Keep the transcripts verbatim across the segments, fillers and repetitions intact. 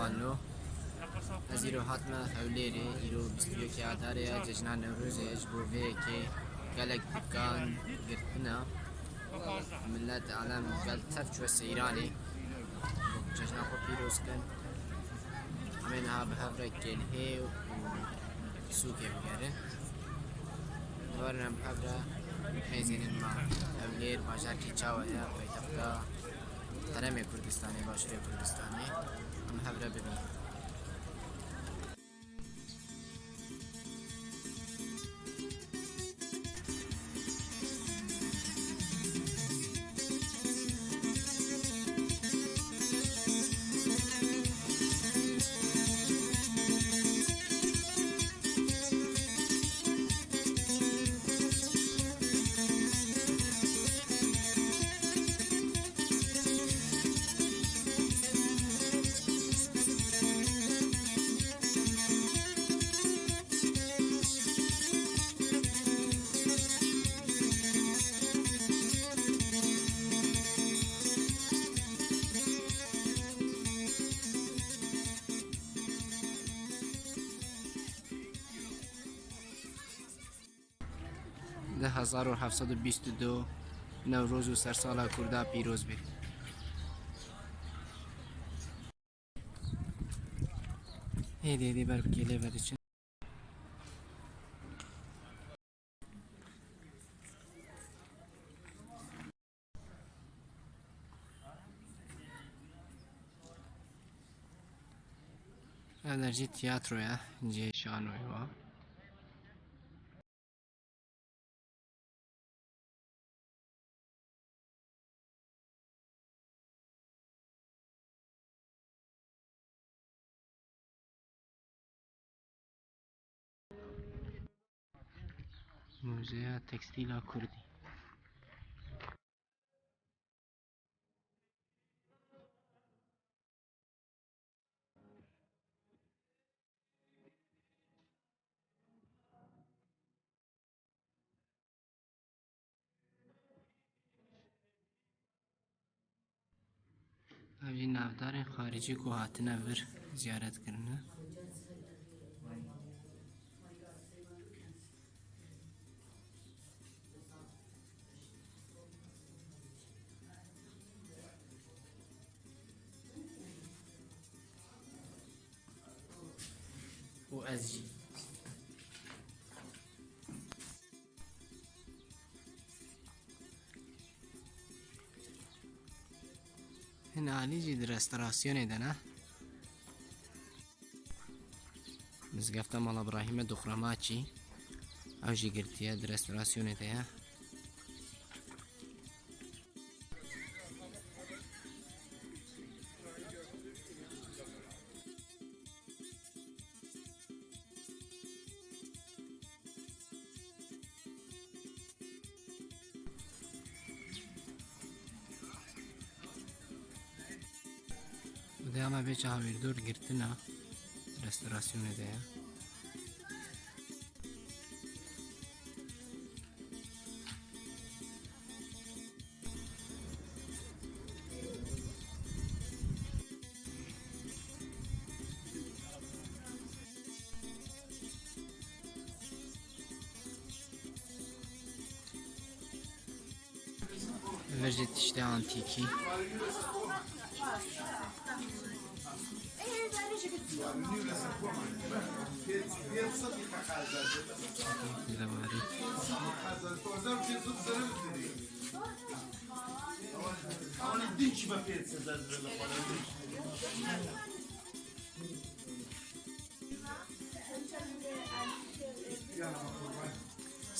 Alo. Ez îro hatime Hewlêrê, îro bîst û yekê Adarê ye, cejna Newrozê ye, ji bo vê yekê gelek dikan girtine. Millet alem gel tev çûye seyranê. Cejna xwe pîroz kin. Em ê niha bi hev re kêlhê û sûkê bigerin. Werin em bi hev re mêzênin ma Hewlêr, bajarkî çawa ye, paytexta Herêmê Kurdistanê, Başûrê Kurdistanê. Em hev re bibînin. Du hezar û heft sed û bîst û du Newroz û Sersala Kurda pîroz be. Hêdî hêdî ber bi kêlê ve diçin. Ev der jî tiyatroya cihê şanoyê wa. Muzeya Tekstîla Kurdî. Ev jî navdarên xaricî ku hatine vir ziyaret kirine. Û ez jî. Hin alî jî di restorasyonê de ne. Mizgefta Mala Birahîme Duxremaçî, ew jî girtiye, di restorasyonê de ye. Bi dema vê çaxa wîrdor girtina, restorasyonê de ye. Vir jî tiştê antîkî. Li warî.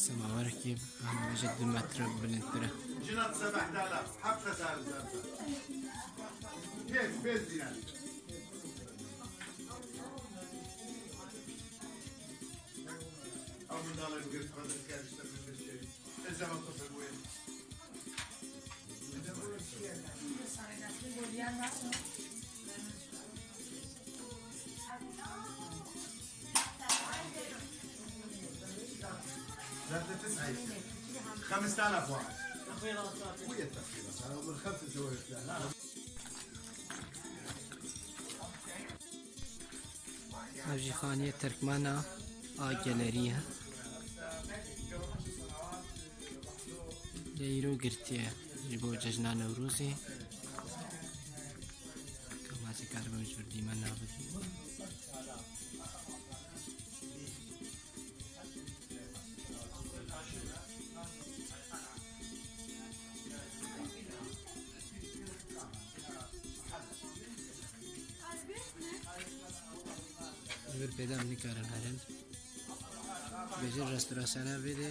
Semawerekî, em bêje du metre bilindtir e. Cina sebeh dala, heft hezar zerre. Pênc, pênc dînar. Ew mendala bigir, xwe dikar işte min bir şey. Ez zaman kufr bûye. خمسة آلاف واحد. ويا التخفيض؟ أنا أقول خمسة وثلاثين. Ev jî xaniyê Tirkmana a gelerî ye. Lê îro girtiye ji bo cejna Newrozê. Ka ma zî karibim ji vir dîmen nabidî. Li vir pêdan nikarin herin. Bêjin restorasyona vê de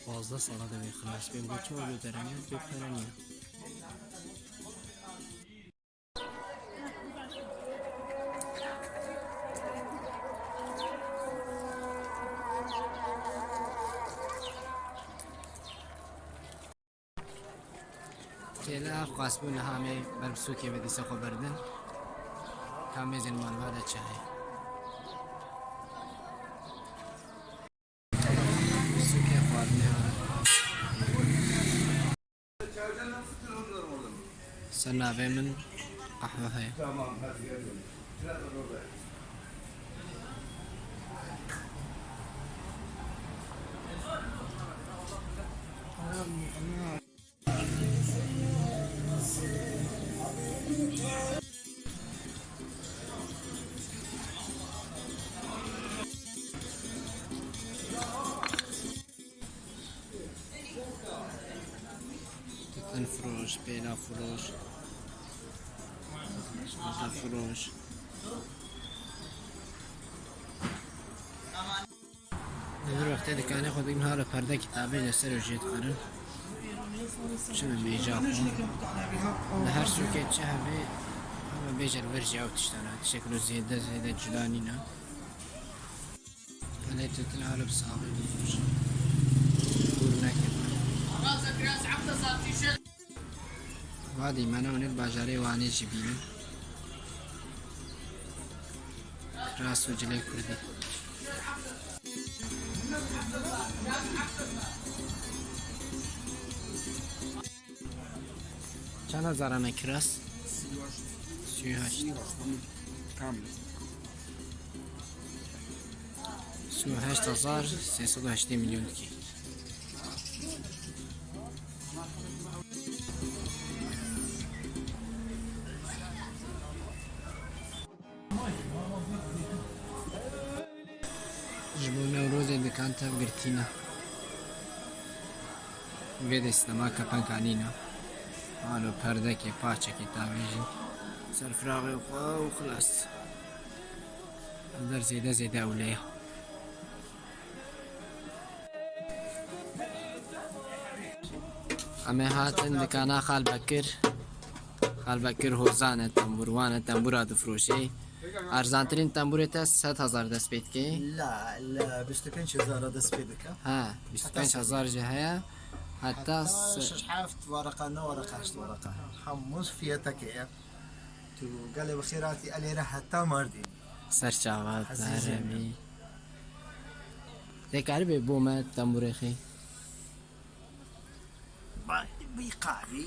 pazdeh sala de vê xilas bê. Bo çawa goterine? Bê pere niye. Têle ev qas bû niha em ê ber bi sûkê ve dîsa xwe berdin. Ka mêzên malbata çi heye. Sûkê xwarinê heye. Ser navê min qehwe heye. Tütün firoş, pêla firoş, çanta firoş. Li vir wextê dikanê xwe dikim, hala perdekî tabê li ser û jê dixerin. Çi bi mêja xwe. Li her sûkê çi hebe, hebe bêje li vir jî ew tiştana. Tiştek ku zêde, zêde cuda nîne. Belê tu tune alıp sağlığı tutmuş. Buyurun herkese. Vadî me newnet bajarê Wanê jî bînin. Rast û cilê Kurdî. Çend hezarane kiras? Sî û heşt. Tam. Sî û heşt hezar sê sed û heştê milyon dikî. Ji bo Newrozê dikan tev girtî ne. Vê dê sînema kepenka nîne. Halo perdekê, paçekê tavêjî. Ser firaxê xwe û xilas. Ev der zêde zêde ewle ye. Em ê hatin dikana Xal Bekir. Xal Bekir hozan e, tembûrwan e, tembûra difroşê. Erzantirîn tembûrê te sed hezar dest pê dike. La, la, bîst û pênc hezar dest pê dike. Ha, bîst û pênc hezar jî heye. Heta heta se- şeş heft wereqa, ne wereqa, heşt wereqa. Hemû fiyetekê ye. Tu gelê bi xêr hatî Elêre heta Mardîn. Ser çava, Ezîzê min. Taremî. Tê karibê bo me tembûrê xê. Ba-, bî qarî.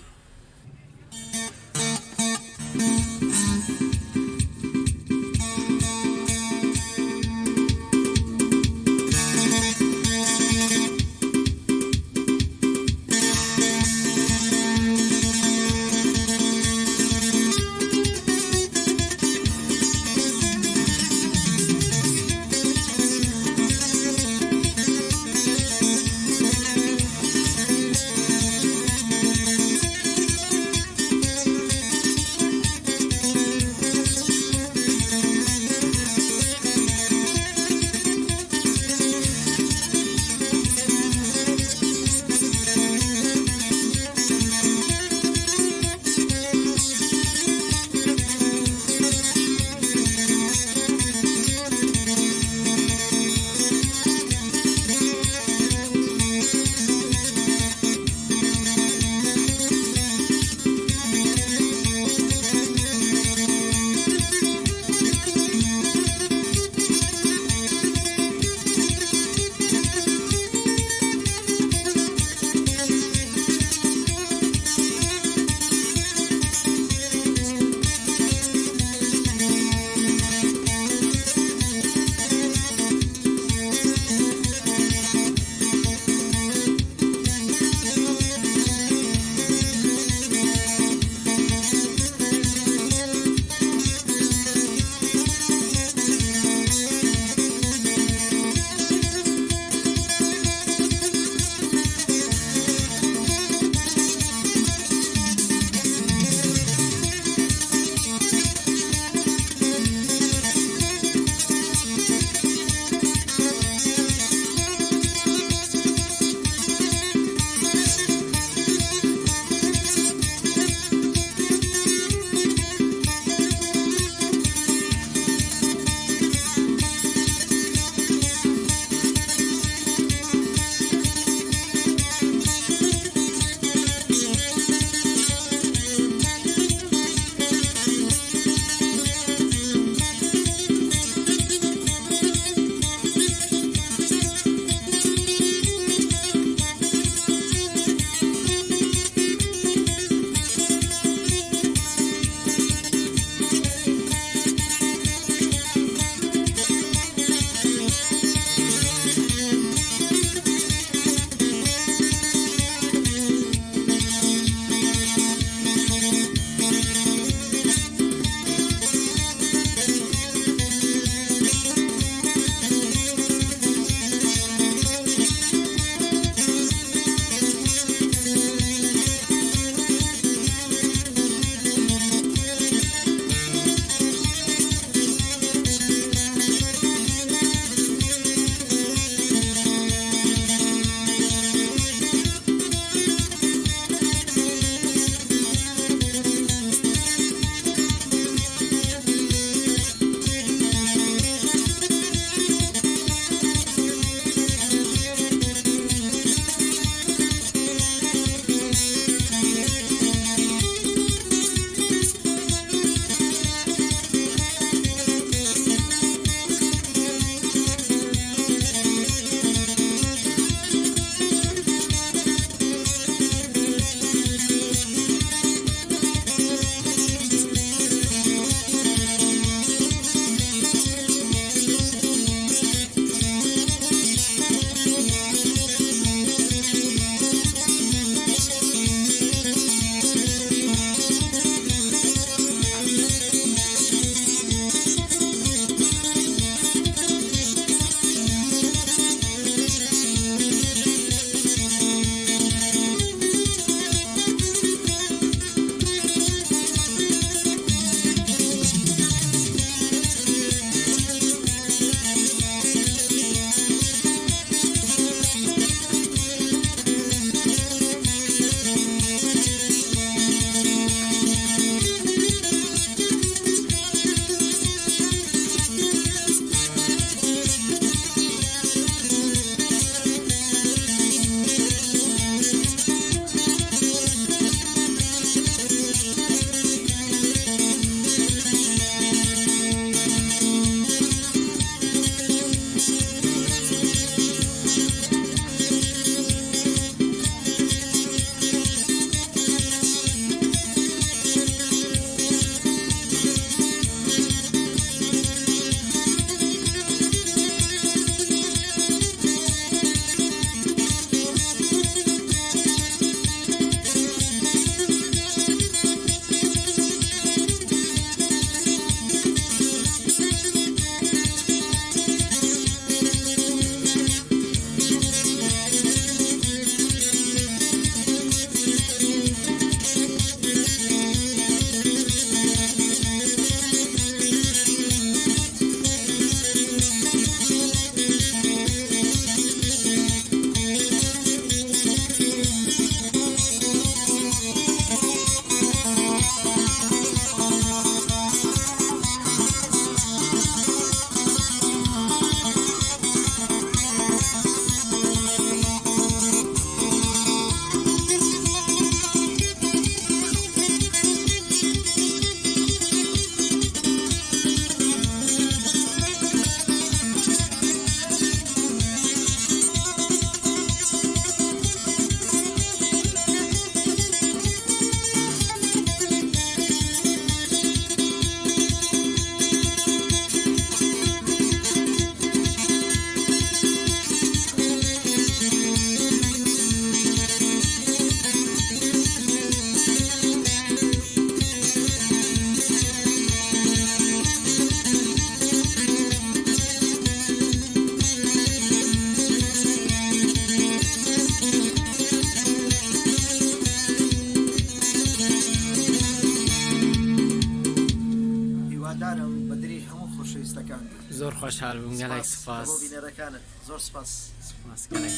Xweşhal bûm, gelek spas. Spas. Li bo bînerekanet. Zor spas. Spas, gelek.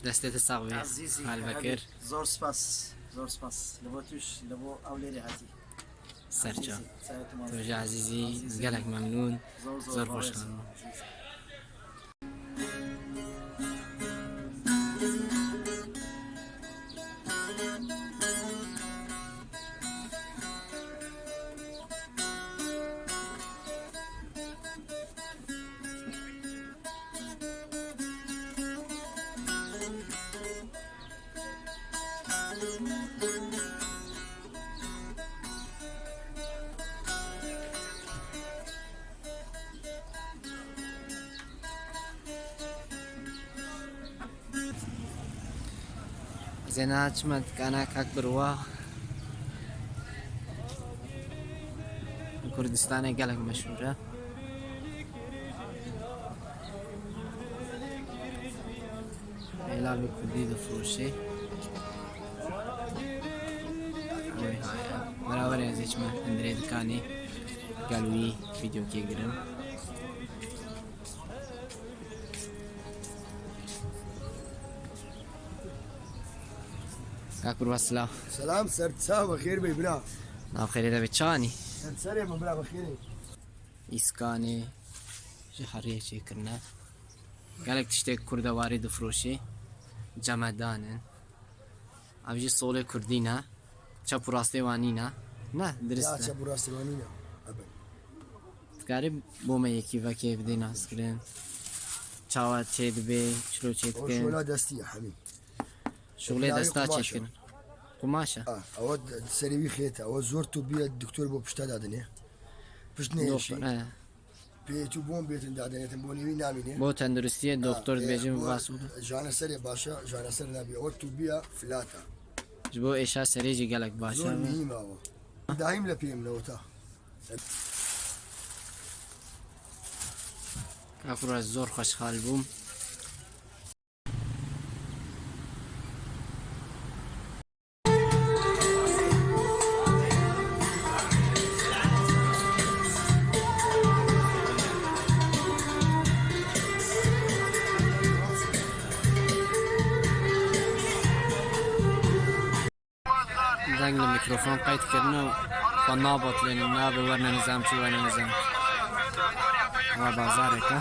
Destê te sax be. Ezîzî, Halbekir. Hebî. Zor spas. Zor spas. Li bo tu jî, li bo ewlêrê hatî. Serça. Ezîzî, serê tu mezin. Tu jî ezîzî, ezîzî. Gelek memnûn. Zor, zor, zor xweşhal bûm. Ezîzî. Ez ê niha çime dikana kak birwa. Li Kurdistanê gelek meşhûr e. Hêlavê kurdî difiroşê. Wê haye. Beraber ez ê çime hundirê dikanê gel wî vîdeokê girim. Kak birwa silav. Selam, ser çav, bi xêr bê bira. Nav xêrê de be, çi anî? Ser serê min bira, bi xêrê. Îskanê ji heriyê çêkirine. Gelek tiştê kurdewarî difiroşê. Cemedan in. Ev jî solê kurdî ne. Çep û rastê wan nîne. Ne, dirist e. Ya, çep û rastê wan nîne. Ebe. Dikarî bo me yekî vekê bidê naskirin. Çawa çêdibe, çilo çêdikin. O şola destî ye, hemî. Şoxlê desta çêdikin. Qumaş e. Qumaş e. Ha, ew serê wî xêt e. Ew zor tu biye doktor bo pişta dadinê. Pişt neyê. Doktor, he. Pê tu bon bêtin dadenêtin, bonê wî namîne. Bo tenduristiyê doktor dibêjin, vas bû. Jane serê baş e, jane ser nabî. O tu biya filata. Ji bo êşa serê jî gelek baş e. Zor muhîm e o. Daîm le pê min e ota. Kak birwa, zor xweşhal bûm. Deng li mîkrofon qeyd kirine û xwe nabotlênin, nabe werne nizam çi, werne nizam çi. Ewa bazarek e.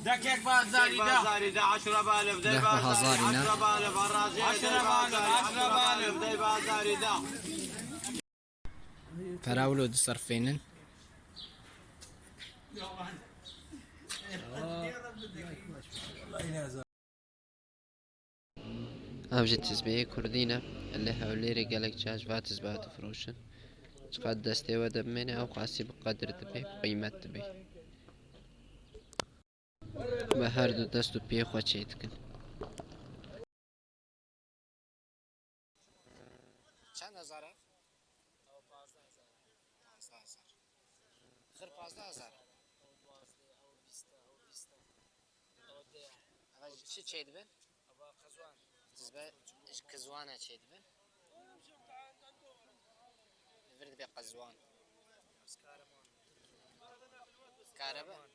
Dekek bazarî de. Dekek bazarî de, eşref elif, deh bazarî, hezarî ne? Eşref elif, eşref elif, eşref elif, deh bazarî de. Pera wilo diserfênin. Ev jî tizbeyê kurdî ne. Li Hewlêrê gelek cih ji va tizbeha difiroşin. Çiqas destê we de bimêne, ew qasî bi qedir dibe, bi qîmet dibe. Bi her du dest û piyê xwe çê dikin. Çend hezar e? Pazdeh hezar. Xir pazdeh hezar. Ew duwazdeh, ew bîst e, ew bîst e. Ew deh e. Eva ji çi çêdibin? Eva qezwan. Tizbe ji qizwan e çêdibin. Li vir dibe qezwan. Kahraman. Kahraman.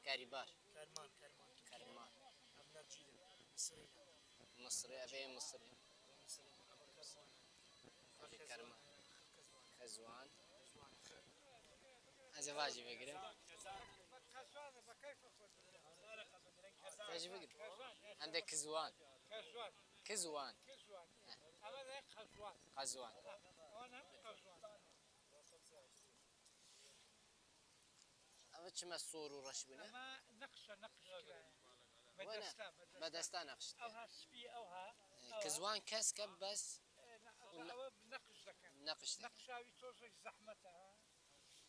Kerîbar. Kerman, kerman. Kerman. Em nercî ne. Misirî ne. Misirî, ev ê Misirî. Misirî ne. Ama kerman. Ev ê kerman. Kezwan. Ez ê vajî vegirim. Vajî vegirim. Em de Kizwan. Kizwan. Kizwan. Ama ne Kazwan. Kazwan. Ama ne Kazwan. Ev çime sor û reş bûne? Ema neqşa, neqş kira. Wene, bedesta, bedesta neqş dike. Ewha spî, ewha. E, kizwan kesk e, bes. E, ne, ewha, ewha neqş dike. Neqş dike. Neqşa wî tozek zehmet e, ha.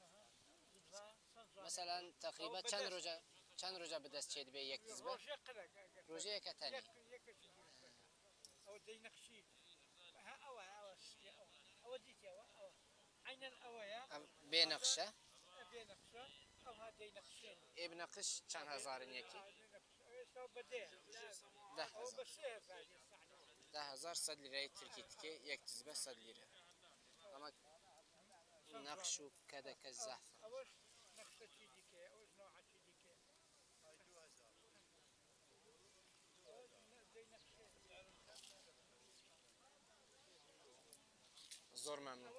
Aha. Mesela, teqrîben çend roja, çend roja bi dest çê dibe yek tizbe? Rojê qile, ge-, ge-, rojê yeke tenê. Yek, yek çi dibe. Ew dey neqşî. Ha, ew e, ew e, spî, ew e. Ew e dîtiye, ew e, ew e. Eyn Ev bê neqş e. Ê bi neqş çend hezar in yekî? Deh hezar. Deh hezar sed lîreyê tirkî dike, yek tizbe sed lîre. Ama neqş û kedeke zehf e. Zor memnun.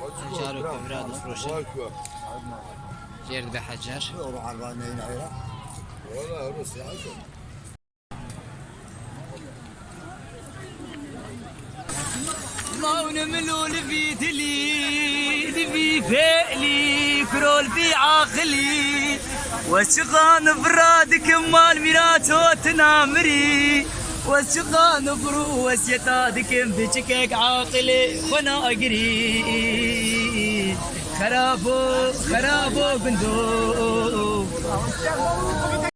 Hecar û kevra difroşin. Jêr dibe hecar. Mawne milo li vî dilî, li vî fêlî, kuro li vî aqilî. Wez çiqan vira dikim mal mîrato tina mirî. Wez çiqan viro wesiyeta dikim biçikek aqilê xwe nagirî. Xerabo, xerabo gundo.